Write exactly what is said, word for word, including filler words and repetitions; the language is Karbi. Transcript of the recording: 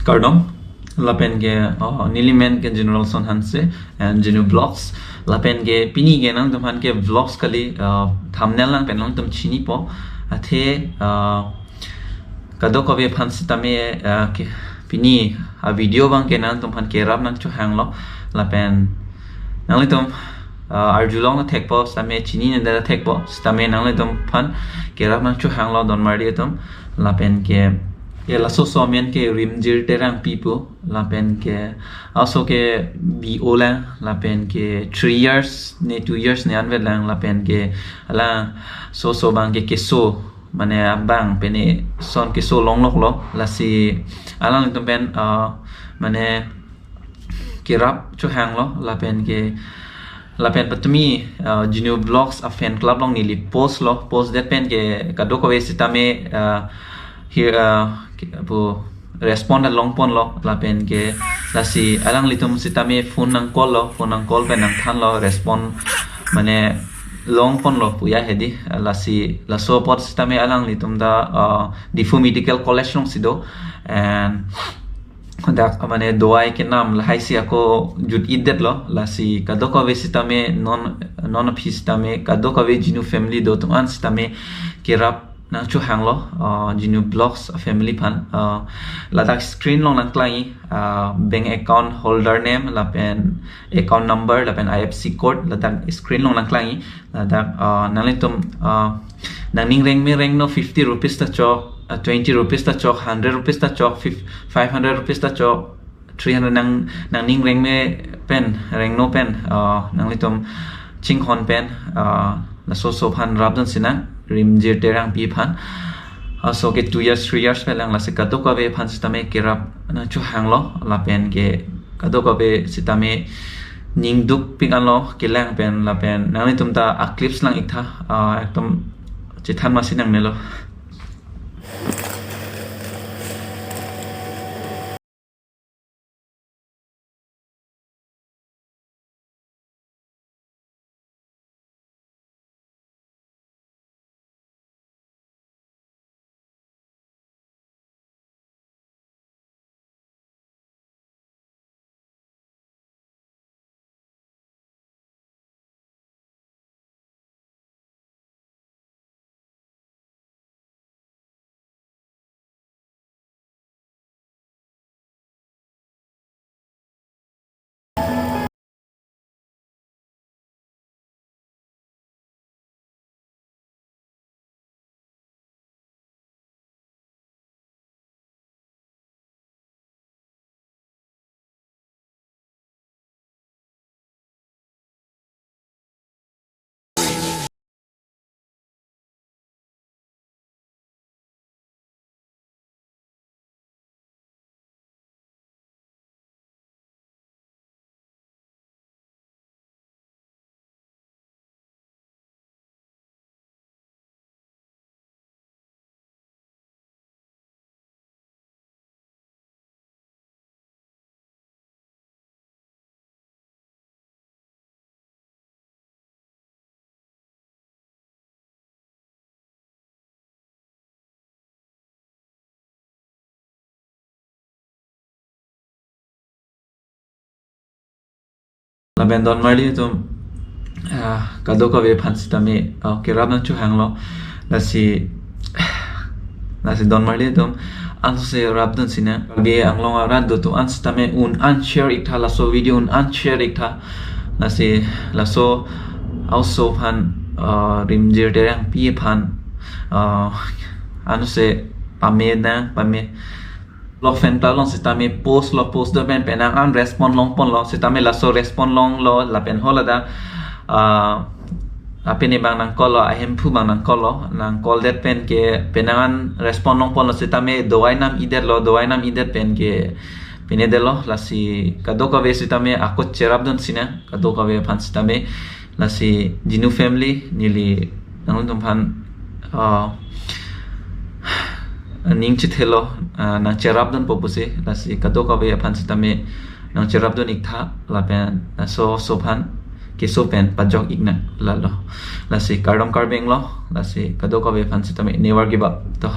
Kardom, lapen ke, uh, neli men ke General Son Hanse and Genu Vlogs. Lapen ke pini ke nangtumphan ke vlogs kali, uh, thumbnail nang pen nangtum chinipo. Athe, uh, kadokave aphan sitame, uh, ke, pini a video abang ke nangtumphan kerap nangchohanglo. Lapen nanglitum, uh, arjulong na thekpo, sitame chinine da thekpo, sitame nanglitumphan kerap nangchohanglo donmarli atum. Lapen ke, ke laso amen ke Rimjir Terangpi pu, lapen ke aso ke B O lang, lapen ke three years ne two years ne anvet lang, lapen ke laso aso abang ke keso, mane abang pene son keso longloklo, lasi alanglitum pen, uh, mane kerap chohanglo, lapen ke, lapen patumi, uh, Genu Vlogs a fan club along neli post lo, post det pen ke kadokave sitame, uh, here, uh, ke, pu respond longponlo, lapen ke lasi alanglitum sitame phone nang call lo, phone nang call pen nangthanlo, respond mane longponlo puya hedi, lasi laso apot sitame alanglitum ta, uh, Diphu Medical College alongsi do, and dak mane dawai kenam lahai si ako jut-idetlo, lasi kadokave sitame non, non aphi sitame kadokave Genu family do atum an sitame kerap nangchohanglo, uh, Genu Vlogs family aphan, uh, ladak screen along nangklangji, uh, bank account holder name lapen account number lapen I F S C code ladak screen along nangklangji, ladak, uh, nanglitum, uh, nangning rengme rengno fifty rupees ta chok, uh, twenty rupees ta chok, hundred rupees ta chok, fif-, five hundred rupees ta chok, three hundred nang, nangning rengme pen, rengno pen, uh, nanglitum chinghon pen, uh, laso aso aphan rapdun sinang, Rimjir Terangpi aphan. Aso ke two years, three years pen lang, lasi kadokave aphan sitame kerap nangchohanglo, lapen ke kadokave sitame ning dukpik anlo kelang pen, lapen nanglitum ta a clips lang iktha, uh, ekdom chethan masi nangnelo. Lapen donmarli atum, ah, kadokave aphan sitame, ah, kerap nangchohanglo, lasi, lasi donmarli atum, ansose rapdun sinang. Karbi Anglong arat do atum an sitame un-an share iktha, laso video un-an share iktha. Lasi laso aso aphan, ah, Rimjir Terangpi aphan, ah, ansose pame nang, pame lo, fan club along sitame post lo, post do pen penang an respond longponlo, sitame laso respond longlo, lapen ho ladak, ah, apini abang nang call lo, ahemphu abang nang call lo, nang call det pen ke penang an respond longponlo, sitame dawai nam idetlo, dawai nam idet pen ke pine detlo, lasi kadokave sitame ako cherapdun sinang, kadokave aphan sitame, lasi Genu family neli nanglitumphan, ah, ning chethelo, ah, nangcherapdunpo pusi, lasi kadokave aphan sitame nangcherapdun iktha, lapen laso aso aphan keso pen pajok iknang lalo. Lasi kardom Karbi Anglong, lasi kadokave aphan sitame never give up to.